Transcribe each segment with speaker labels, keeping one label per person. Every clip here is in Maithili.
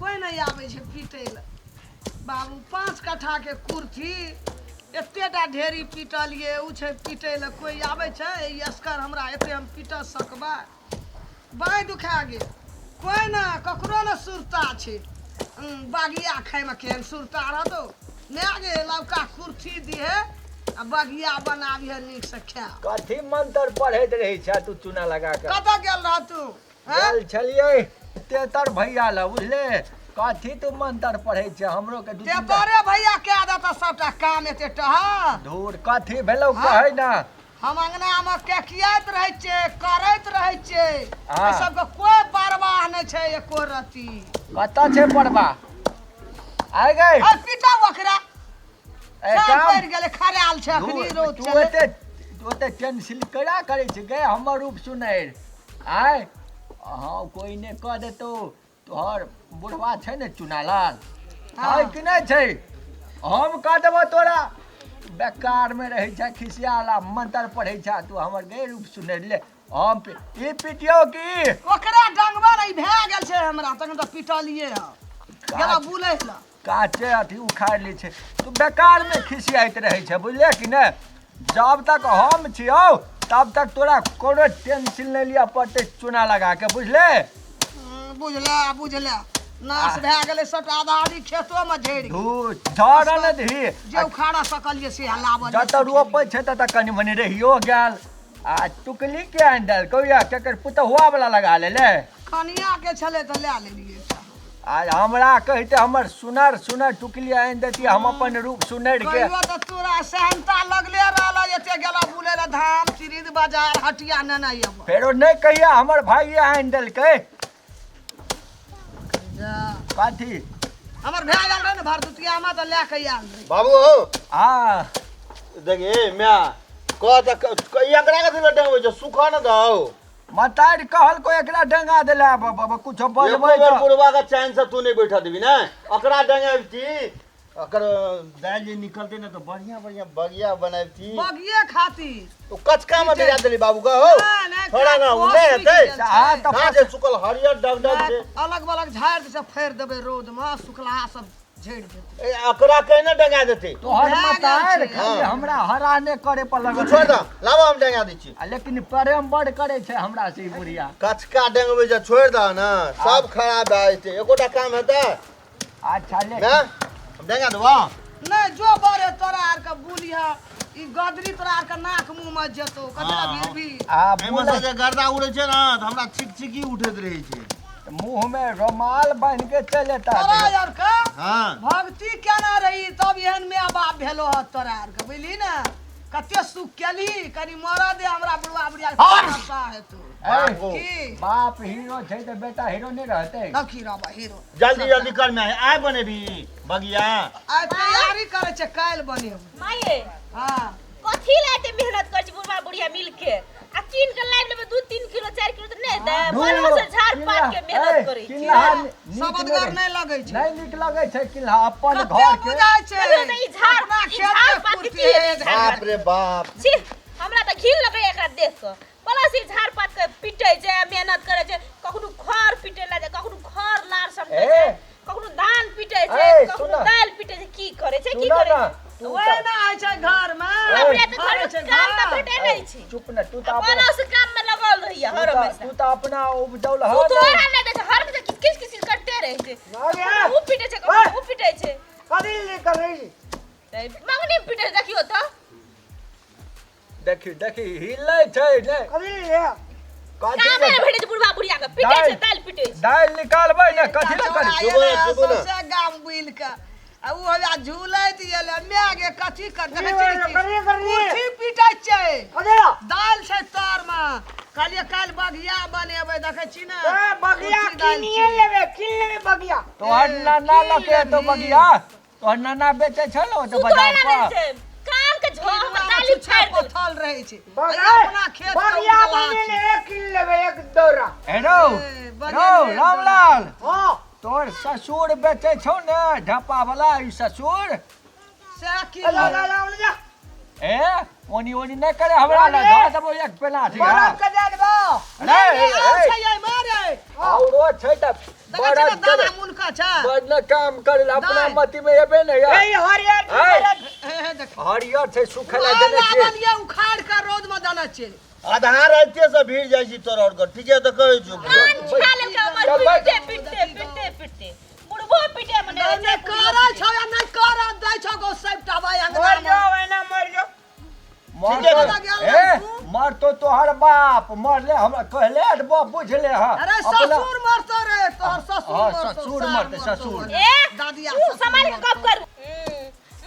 Speaker 1: कोइ नहि आबै छै पीटै लए। बाबू 5 कट्ठाके कुर्थी एतेटा ढेरी पीटलियै, ओ छै पीटै लए कोइ आबै छै? ई असगर हमरा एते हम पीट सकबै? बाँहि दुखा गेल। कोइ ने ककरो ने सुरता छै। बगिया खाइमे केहन सुरता रहतौ? माय गे, लवका कुर्थी दिहे आ बगिया बनाबिहे नीकसँ खाय।
Speaker 2: कथी मंत्र पढ़ैत रहै छै तू चूना लगा के?
Speaker 1: कतऽ गेल रह तू?
Speaker 2: गेल छलियै तेतर भैया लए, बुझले? कथी तू मंत्र पढ़ै छै हमरो के? दू तीन टा-
Speaker 1: तेतरे भैया कए देता सबटा काम एते टह।
Speaker 2: धूर, कथी भेलौ?
Speaker 1: हाँ?
Speaker 2: कहै ना।
Speaker 1: हम अंगना मे केकियाइत रहै छियै, करैत रहै छियै।
Speaker 2: हाँ।
Speaker 1: एहि सबके कोइ परवाह नहि छै एको रत्ती।
Speaker 2: कतऽ छै परवा आइ गई?
Speaker 1: आ पीटा ओकरा।
Speaker 2: ए,
Speaker 1: सब
Speaker 2: काम
Speaker 1: पड़ि गेलै, खरायल छै अखनी
Speaker 2: धूर,
Speaker 1: रौद
Speaker 2: तू
Speaker 1: चलै।
Speaker 2: ओते ओते टेंशन केना करै छै गे हमर रूप सुनैर? आय हँ, कोइ नहि कह देतौ। तोहर बुढ़वा छै ने चुनालाल?
Speaker 1: हाँ।
Speaker 2: है कि नहि छै? हम कह देबो तोरा। बेकार मे रहै छै खिसियाल आ मंत्र पढ़ै छै तू हमर गे रूप सुनैर। ले हम ई पिटियौ की?
Speaker 1: ओकरा डंगबा नहि भए गेल छै हमरा, तखन तऽ पिटलियै हँ। गेला बुलै लए।
Speaker 2: काचे अथी उखाड़ि लै छै। तू बेकार मे खिसियाइत रहै छै, बुझले कि नहि? जब तक हम छियौ तब तक तोरा कोनो टेंशन नहि लिअ पड़तै चूना लगा के, बुझले?
Speaker 1: बुझला बुझला, नाश भए गेलै सबटा, आधा आधी खेतो मे झड़ि गेल।
Speaker 2: धू, झड़ल नहि दही।
Speaker 1: जे उखाड़ा सकलियै से लाबल।
Speaker 2: जतऽ रोपै छै ततऽ कनि मनि रहियो गेल। आ टुकली के आनि देलकौ या केकर पुतहुआ वाला लगा लेले?
Speaker 1: कनिया के छलै तऽ लए लेलियै एकटा।
Speaker 2: आ हमरा कहिते हमर सुनर सुनर टुकली आनि देती, हम अपन रूप सुनर के।
Speaker 1: कहियो तऽ तोरा सहनता लगले रहल, एते गेला बुलै लए धाम तीर्थ बाजार हटिया नेने अयब।
Speaker 2: फेरो नहि कहिया हमर भाई आनि देलकै।
Speaker 1: जा।
Speaker 2: कथी?
Speaker 1: हमर भए गेल रहै ने भरदुतियामे तऽ लए कऽ आयल रहै।
Speaker 3: बाबू हो।
Speaker 2: आ
Speaker 3: देखी म्या कह तऽ एकरा कथी लए डंगबै छै? सुखऽ ने दहो।
Speaker 2: मतार कहलको एकरा डंगा देला बाबा, कुछो
Speaker 3: एको
Speaker 2: बजबै
Speaker 3: बेर
Speaker 2: तऽ
Speaker 3: बुढ़वा के चैन से तू नहीं बैठा देबी ने। ओकरा डंगेबती, ओकर दालि जे निकलते ने तऽ बढ़िया बढ़िया बगिया बनाबती।
Speaker 1: बगिए खातिर
Speaker 3: ओ कचका में गिरा देली बाबू के हो।
Speaker 1: नहि, नहि,
Speaker 3: थोड़ा ना, ओ
Speaker 1: ओहो
Speaker 3: नहि
Speaker 1: सुखि
Speaker 3: हेतै।
Speaker 1: गेल
Speaker 2: आ
Speaker 1: छै।
Speaker 2: तऽ
Speaker 3: ना जे सुखल हरियर डग डग
Speaker 1: नहि,
Speaker 3: छै।
Speaker 1: अलग बलग झाड़ि दै छै, फाड़ि देबै रौद मे, सुखलाहा सब झड़ि जेतै।
Speaker 3: ए, एकरा के ने डंगा देतै?
Speaker 2: तोहर
Speaker 1: भए गेल
Speaker 2: मतार
Speaker 1: छै।
Speaker 2: खाली हमरा हराने करे पर
Speaker 3: तू
Speaker 2: लगल।
Speaker 3: छोड़ दे, लाबो हम डंगा दै छी।
Speaker 2: आ लेकिन प्रेम बड करे छै हमरा से ई बुढ़िया।
Speaker 3: कचका डंगबै छै, छोड़ दह ने, सब खराब भए जेतै। एकोटा काम हेतै?
Speaker 2: अच्छा ले।
Speaker 3: ने हम डंगा देबो।
Speaker 1: नहि जो बड़े तोरा आरके बुलिह, ई गदरी तोरा आरके नाक मुँह मे जेतौ कथी लए भीड़ भीड़।
Speaker 2: आ
Speaker 3: एहिमे
Speaker 2: बुलै
Speaker 3: से जे गर्दा उड़ै छै ने तऽ हमरा छिकछिकी उठैत रहै छै।
Speaker 2: मुंह में रुमाल बांध के चल एता।
Speaker 1: तोरा आरके
Speaker 3: हाँ।
Speaker 1: भक्ति केना रही तब एहन माय बाप भेलो हत तोरा आरके, बुझली ने? कते सुख केलही, कनि मरऽ दे हमरा बुढ़वा बुढ़िया के हेतौ।
Speaker 2: ए,
Speaker 1: की
Speaker 2: बाप हीरो छै तऽ बेटा हीरो नहि रहतै?
Speaker 1: तब की रहबा हीरो?
Speaker 3: जल्दी जल्दी कर में, आइ बनेबी बगिया?
Speaker 1: आइ तैयारी करै छै, काल्हि बनेबै।
Speaker 4: माये।
Speaker 1: हँ।
Speaker 4: कथी ला एते मेहनत करै छी बुढ़वा बुढ़िया मिल के? आ कीन के लाबि लेबै 2-3 किलो 4 किलो तऽ नहि हेतै? बड़ से झाड़ पात के मेहनत करै छी।
Speaker 2: किल्ला नीक
Speaker 1: सबदगर नहि लगै छै।
Speaker 2: नहि नीक लगै छै किल्ला अपन
Speaker 1: कते
Speaker 2: घर के।
Speaker 1: बुझाइ छै।
Speaker 4: कहियो तऽ ई झाड़
Speaker 1: अपना
Speaker 4: ई
Speaker 1: खेत
Speaker 4: झाड़
Speaker 1: के
Speaker 4: पात के
Speaker 1: कुर्ती
Speaker 4: की हेतै?
Speaker 1: है।
Speaker 4: झाड़ पात
Speaker 3: बाप रे बाप।
Speaker 4: छी, हमरा तऽ घिन लगैया एकरा देख कऽ। प्लस ई झाड़ पात के पीटै छै, मेहनत करै छै, कखनो खर पीटै ला जाइ, कखनो खर लार समटै
Speaker 2: ए।
Speaker 4: छै, कखनो धान पीटै छै,
Speaker 2: ए,
Speaker 4: कखनो
Speaker 2: सुनऽ।
Speaker 4: दालि पीटै छै। की करै छै, की
Speaker 2: सुनऽ
Speaker 4: करै
Speaker 2: ने,
Speaker 4: छै?
Speaker 2: तू
Speaker 1: ओहि
Speaker 2: तऽ
Speaker 1: ना होइ छै घर मे।
Speaker 4: अपने तऽ
Speaker 1: भरै
Speaker 4: घरमे
Speaker 1: छै
Speaker 4: काम तऽ
Speaker 1: घर।
Speaker 4: भेटै नहि छै।
Speaker 2: चुप ने तू तऽ अपना
Speaker 4: प्लस काम मे लगल रहैया
Speaker 2: तू
Speaker 4: हर
Speaker 2: तऽ
Speaker 4: हमेशा।
Speaker 2: तू तऽ अपना उपजौल
Speaker 4: तू
Speaker 2: हँ
Speaker 4: तोरा
Speaker 2: नहि।
Speaker 4: नहि दै छै, हर हमेशा किछ किछ किछ करते रहै छै।
Speaker 5: अरे।
Speaker 4: कखनो ऊ पीटै छै, कखनो ऊ पीटै छै।
Speaker 5: कथी ले करै?
Speaker 4: तऽ मंगनी मे पीटै छै, देखियौ तऽ।
Speaker 2: देखी देखी हिलै छै ने।
Speaker 5: कथी ले?
Speaker 2: कथी
Speaker 4: कामे
Speaker 2: ले?
Speaker 4: नहि भेटै छै बुढ़वा बुढ़िया के, पीटै छै,
Speaker 2: दालि।
Speaker 4: दालि पीटै छै।
Speaker 2: दालि निकालबै ने, कथी लए करी?
Speaker 3: चुप ना, चुप ना।
Speaker 1: सौंसे गाम बुलि कऽ आ ओ हमरा झूलैत गेलै। माय गे, कथी कर देखै छी?
Speaker 5: करी करी।
Speaker 1: कुर्सी पीटै छै।
Speaker 5: कथी?
Speaker 1: दालि छै तर मे, कहलियै काल्हि बगिया बनेबै, देखै छी ने?
Speaker 5: ए, बगिया
Speaker 1: कुर्सी दालि
Speaker 5: किनिए
Speaker 1: छै।
Speaker 5: लेबै, किन लेबै बगिया।
Speaker 2: तोहर
Speaker 1: ए,
Speaker 2: नाना
Speaker 1: की
Speaker 2: लऽ के एतौ
Speaker 1: लेबही?
Speaker 2: बगिया, तोहर नाना बेचै छलो ओतऽ
Speaker 4: तू
Speaker 2: बाजार
Speaker 4: तोरा
Speaker 2: पर।
Speaker 4: नहि छै काम के झो, हमर
Speaker 1: ई
Speaker 4: दालि
Speaker 1: छुच्छा
Speaker 4: फाड़ि देलकै।
Speaker 1: पथल रहै छै।
Speaker 5: बगिया
Speaker 1: अपना खेत के
Speaker 5: बगिया
Speaker 1: उपजला
Speaker 5: बनेले
Speaker 1: छै।
Speaker 5: एक किन लेबै एक दौरा।
Speaker 2: हे रौ,
Speaker 1: ए,
Speaker 2: रौ
Speaker 1: बनेने
Speaker 2: रामलाल।
Speaker 5: हाँ।
Speaker 2: तोहर ससुर बेचै छौ ने ढापा वाला ई ससुर?
Speaker 1: सएह की
Speaker 5: ला ला ला जा।
Speaker 2: ए, ओनी ओनी नहि करे हमरा लग
Speaker 5: अरे!
Speaker 2: धऽ देबो एक पेना छी
Speaker 5: बरद के दे देबो।
Speaker 2: अरे
Speaker 1: और छै ये मारे
Speaker 2: औरो छै तऽ
Speaker 1: देखै छी ने
Speaker 2: बड़द
Speaker 1: दाना मुनका छै
Speaker 2: बड़ ने काम करे ला अपना
Speaker 1: दाइ।
Speaker 2: मती में एबे ने यार
Speaker 5: ए हरियर
Speaker 2: ए!
Speaker 5: बरद।
Speaker 1: हे हे देख
Speaker 2: हरियर छै सुखै ला देने छियै
Speaker 1: लागल ये उखाड़ के रौद में दाना छै
Speaker 3: आधा रातिए से भीड़ जाइ छी तोरा आओर घर ठीके तऽ कहै छौ
Speaker 4: कान खा लेलकै हमर
Speaker 2: चल बैठ।
Speaker 4: पिटते पिटते पिटते पिटते बुढ़बो पिटे मने
Speaker 1: नहि नहि करै छौ या नहि करऽ दै छौ गो सबटा भाइ अंगना
Speaker 5: मर
Speaker 1: मे
Speaker 5: जाओ एना मर जाओ।
Speaker 3: ठीके
Speaker 2: मर
Speaker 1: तऽ-
Speaker 2: ए मर तो तोहर बाप मरले हमरा कहले हट बाप बुझले हँ
Speaker 1: अरे ससुर मरतो रे तोहर ससुर
Speaker 2: हाँ,
Speaker 1: मरतो
Speaker 2: ससुर
Speaker 1: सार
Speaker 2: मरतै,
Speaker 1: मरतो
Speaker 2: ससुर।
Speaker 1: रे।
Speaker 4: ए
Speaker 1: दादिया
Speaker 4: तू
Speaker 1: ससुर
Speaker 4: संभाल के
Speaker 1: मरतौ।
Speaker 4: गप कर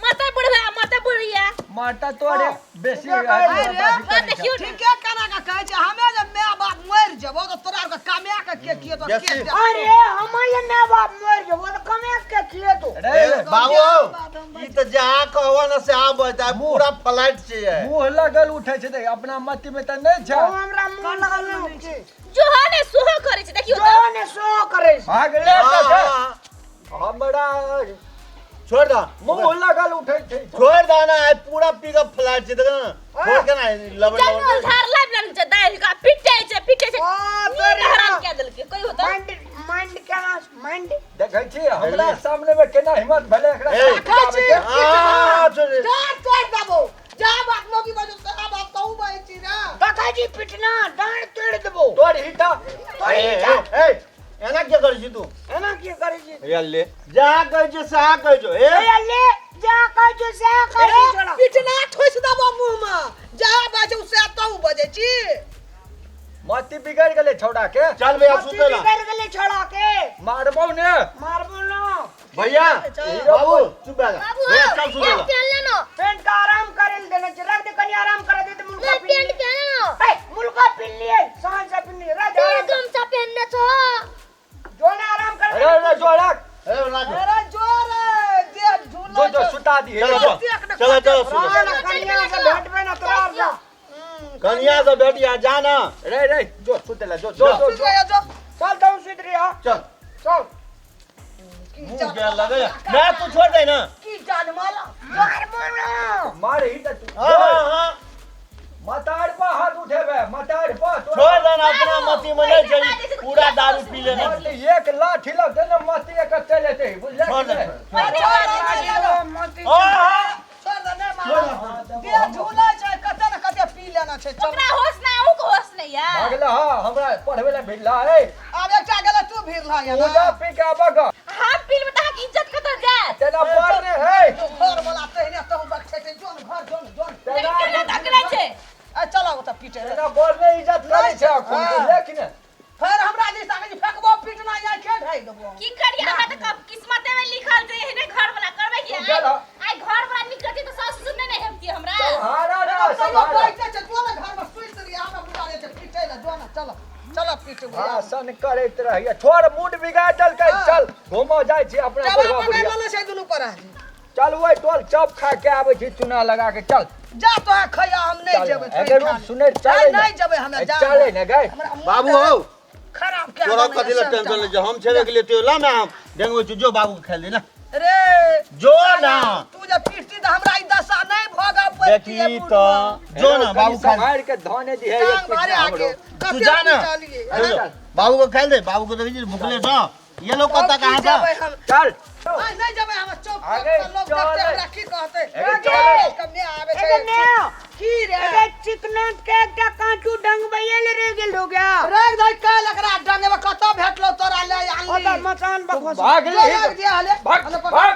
Speaker 4: मरते बुढ़वा मरते बुढ़िया
Speaker 2: मरता तोरे बेसी
Speaker 5: ठीके कहै
Speaker 2: अथी
Speaker 1: रे।
Speaker 2: करै छै।
Speaker 4: देखियौ ने।
Speaker 1: ठीके केना के कहै छै हमे जे माय बाप मरि जेबो तऽ तोरा आरके कमाए के के खिएतो के
Speaker 3: बेसी।
Speaker 1: देखतौ?
Speaker 5: अरे हमर ये माय बाप मर जेबो तऽ कमे के खिएतो।
Speaker 2: रे
Speaker 3: बाबू ई तऽ जहाँ कहबो ने से आबै पूरा फ्लाइट छै
Speaker 2: मुँह लगल उठै छै तऽ अपना मती में तऽ नहि छै
Speaker 5: ओ हमरा मुँह लगल नहि छै।
Speaker 4: जो है ने सोहो करै छै देखियौ
Speaker 5: जो
Speaker 4: तऽ
Speaker 5: ने सो करै छै।
Speaker 2: भागले
Speaker 3: हाँ,
Speaker 2: तऽ छै।
Speaker 3: हाँ,
Speaker 2: हमरा
Speaker 3: छोड़ दऽ
Speaker 2: मुँह लगल उठै छै
Speaker 3: छोड़ दऽ ना आइ पूरा पिकअप फ्लाइट छै देख ना छोड़ के ना लबड़
Speaker 4: जंगल
Speaker 3: लबड़
Speaker 4: झाड़ लाबि लेने छै दालि का पिटै छै पिटै छै
Speaker 5: ओ,
Speaker 4: नींद
Speaker 5: तोरे
Speaker 4: हराम
Speaker 5: ना।
Speaker 4: कए देलकै कहियो तऽ
Speaker 5: माइंड माइंड केना माइंड
Speaker 2: देखै छी हमरा सामने में केना हिम्मत भेलै एकरा
Speaker 3: ए,
Speaker 1: देखै छी
Speaker 3: हाँ, छोड़ दे।
Speaker 1: डाँट तोड़ि देबौ जा बात मौगी बाजू सएह बात तहु बजै छी रे
Speaker 5: देखै छी पिटना डाँड़ तोड़ि देबो।
Speaker 2: तोर हिता
Speaker 5: तोड़ि
Speaker 3: ए,
Speaker 5: जा।
Speaker 3: ए, ए, एना के करै छी तू
Speaker 5: एना की करै छी?
Speaker 3: या ले जहाँ कहै छै सएह कहै छौ ए
Speaker 5: ए ले जा कहै छौ सएह कहै छी छोड़ा।
Speaker 1: पिटना ठोसि देबौ मुँह मे जा बाजू सएह तहु बजै छी
Speaker 2: मती बिगड़ गेलै छौड़ा के
Speaker 3: चल भैया
Speaker 5: मस्ती
Speaker 3: सुते ला
Speaker 5: बिगड़ि गेलै छोड़ा के।
Speaker 2: मारबौ ने
Speaker 5: मारबो ना।
Speaker 3: भैया बाबू चुप भए जा
Speaker 4: बाबू
Speaker 3: भैया चल सुते ला
Speaker 4: पहन लेनो
Speaker 5: पेंट का आराम करे ले देने छै। रख दे कनी आराम करे दे ते मुल्का
Speaker 4: नहीं
Speaker 5: पिन
Speaker 4: पेंट
Speaker 5: लिए।
Speaker 4: पहन लेनो
Speaker 5: ए मुल्का पिन लिए साँझ से पिन लिए रख दे आराम कर।
Speaker 4: गमछा पहनने छो
Speaker 5: जो ना आराम करे
Speaker 2: अरे अरे जो रख
Speaker 3: ए राज
Speaker 1: अरे जोर रे देह झूला
Speaker 2: जो जो सुता दी
Speaker 3: चलो चलो चलो चलो सुते
Speaker 5: ना कनिया से भेटबे ना तोरा से।
Speaker 3: कनिया से भेटिया जा ना
Speaker 2: रे रे जो सुते ला जो जो जो
Speaker 1: सुति रहिया जो
Speaker 5: चल तू सुति रहिया।
Speaker 3: चल
Speaker 5: चल
Speaker 3: मुंह के लगे ना तू छोड़ दे ना
Speaker 1: की जान माला
Speaker 5: मारबो ना।
Speaker 2: मार ही त तू
Speaker 3: हाँ हाँ हाँ
Speaker 2: मतार पर हाथ उठेबे मतार पर
Speaker 3: छोड़ दे ना अपना मती में नहीं चली पूरा दारू पी लेना
Speaker 2: एक लाठी लगते ने मती एक चले जेतै बुझले
Speaker 3: छोड़ दे
Speaker 5: मती
Speaker 3: हाँ हाँ
Speaker 1: छोड़ दे नहीं मारा देह झूला छै कते ने कते पी लेना छै चल
Speaker 4: ओकरा होश ना ऊ के होश नहीं यार
Speaker 2: भागला हाँ हमरा पढ़बे ला भिड़ला ए
Speaker 1: आब एकटा गेलै तू भीड़ ला
Speaker 2: पूजा
Speaker 1: ना
Speaker 2: पी के आबक
Speaker 4: हम पील में तहां इज्जत कतऽ जायत
Speaker 2: तेना पढ़ रे हे
Speaker 1: जो घर वाला तहिने तहु बकछेते जोन घर जोन जोन
Speaker 2: तेना
Speaker 4: केना धकलै छै
Speaker 1: ए चल ओतऽ पीटे रे
Speaker 2: तेना पढ़ने इज्जत करै छै अखन
Speaker 1: हाँ।
Speaker 2: बुझले कि ने
Speaker 1: फेर हमरा दिस आगे जे फेकबो पीटना या के ढाइ देबो
Speaker 4: की करिए हमरा तऽ कब किस्मते में लिखल छै एहने घर वाला करबै की
Speaker 2: तू
Speaker 4: आइ
Speaker 2: गेल हँ।
Speaker 4: आइ घर वाला निकलती तऽ सास ससुर नहि ने हेमती हमरा
Speaker 2: सम्हारा ना
Speaker 1: तैयो
Speaker 2: सम्हारा
Speaker 1: बैठे छै जो ने घर में सुति रही हमरा बुला रे छै पीटे ले जो ने चल चल पीटबो
Speaker 2: भाषण करैत रहैया छोड़ मूड बिगाड़ देलकै
Speaker 1: हाँ।
Speaker 2: चल घूमऽ जाइ छी अपना
Speaker 1: चल
Speaker 2: बुढ़वा
Speaker 1: पकड़
Speaker 2: बुढ़िया
Speaker 1: लेने छै दुनू पर आदमी
Speaker 2: चल ओहि टोल चप खा के आबै छी चूना लगा के चल
Speaker 1: जा तो खैया हम नहीं
Speaker 2: चल,
Speaker 1: जेबै
Speaker 2: अगर रूप सुनै चले
Speaker 1: नहीं जेबै हमरा जा
Speaker 2: चले ने गए
Speaker 1: हमरा मुँह
Speaker 3: बाबू
Speaker 1: दर्द
Speaker 3: हौ
Speaker 1: खराब कए
Speaker 3: तोरा
Speaker 1: देने
Speaker 3: कथी लए
Speaker 1: सब
Speaker 3: टेंशन
Speaker 1: टा।
Speaker 3: लै छै हम छेबे के लिए तो ला ना हम डेंगबै छी जो बाबू के खेल दे ना
Speaker 1: रे
Speaker 3: जो ना
Speaker 1: तू जे पीटती तऽ हमरा ई दशा नहीं भोगऽ पड़ती
Speaker 3: देखी तऽ जो ना बाबू खेल
Speaker 2: सम्हार के धने दी है एक
Speaker 1: टांग मारे
Speaker 2: पीटना
Speaker 1: आगे
Speaker 2: हमरो
Speaker 3: तू जा ना
Speaker 1: चलिए
Speaker 3: जो, जो, बाबू को खेल दे बाबू को देखी छी भुखले छ ये लोग कतऽ कहाँ
Speaker 1: जेबै
Speaker 3: छ
Speaker 1: हम
Speaker 2: चल
Speaker 1: आइ नहीं जेबै हम चौक
Speaker 2: आगे
Speaker 1: पर लोग
Speaker 2: चल।
Speaker 1: देखते हमरा की कहते
Speaker 2: आगे चल।
Speaker 1: कमे आबै
Speaker 5: एगे
Speaker 1: छै
Speaker 5: ने
Speaker 1: की रे
Speaker 5: एगे चिकनाथ के एकटा कांचू डंगबैये ले रह गेल हो गया।
Speaker 1: राख दे काल एकरा डंगेबे कतऽ भेटलो तोरा ले
Speaker 5: ओतऽ
Speaker 1: आनली
Speaker 5: मचान बखोस।
Speaker 2: भाग
Speaker 1: जो
Speaker 2: ले
Speaker 1: राख दिया हले
Speaker 2: भाग
Speaker 1: हले पकड़।
Speaker 2: भाग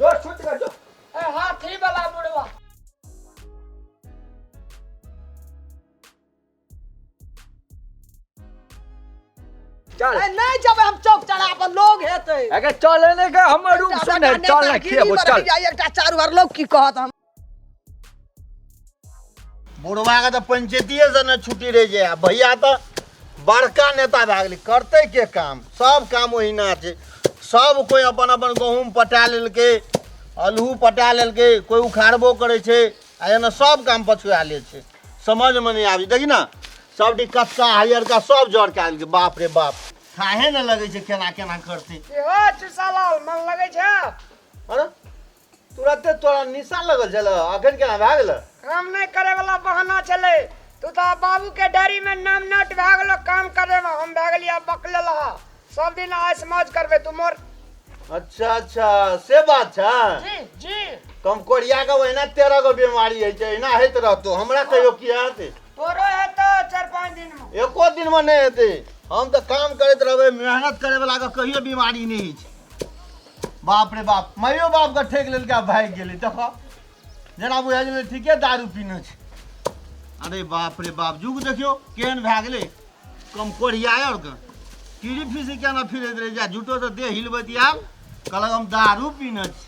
Speaker 2: जो छूट गया जो
Speaker 5: ए हाथी वाला बुढ़वा।
Speaker 2: चल
Speaker 1: ए, नहीं जेबै हम चौक चढ़ा पर लोग हेतै
Speaker 2: अगर चले नहीं गए हमर रूम सुन
Speaker 1: एकटा
Speaker 2: चल ना
Speaker 1: नेतागिरी
Speaker 2: खिएबो
Speaker 1: पर
Speaker 2: चल
Speaker 1: रहि जाय, एकटा चारू भर लोग की कहत हम
Speaker 3: बुढ़वा के तऽ पंचायतीये से ने छुट्टी रह जाए भैया तऽ बड़का नेता भए गेलै करतै के काम सब काम ओहिना छै सब कोइ अपन अपन गहूँम पटा लेलकै अल्हू पटा लेलकै कोइ उखाड़बो करै छै आ एना सब काम पछुआ लै छै समझमे नहि आबै देखी ने सबटी कचका हरियरका सब जर के आयल बाप रे बाप खाहे ने लगै छै केना केना करतै
Speaker 5: की हो चुसालाल मन लगै छै?
Speaker 3: अरे तुरते तोरा निशा लगल छल, अखन केना भए गेल?
Speaker 5: काम नहि करे वाला बहाना छलै। तू तऽ बाबू के डायरी में नाम नोट भए गेलो काम करे में, हम भए गेलियै बकले लहा। सब दिन ऐश मौज करबै तू मोर।
Speaker 3: अच्छा अच्छा, से बात छै।
Speaker 5: जी जी।
Speaker 3: कमकोरिया के ओहिना 13 गो बीमारी होइ छै, एहिना होइत रहतौ। हमरा कहियो किया हेतै?
Speaker 5: तोरो हेतौ 4-5 दिन में।
Speaker 3: एको दिन में नहि हेतै। हम तऽ काम करैत रहबै, मेहनत करे वाला के कहियो बीमारी नहि होइ छै। बाप रे बाप, माइयो बाप के ठकि लेलकै आ भागि गेलै। देखऽ जेना बुझा गेलै ठीके दारू पीने छै। अरे बाप रे बाप, जुग देखियौ केहन भए गेलै। कमकोरिया आरके कीड़ी फीसी केना फिरैत रहै छै, झूठो तऽ देह हिलबैत आयल, कहलक हम दारू पीने छी।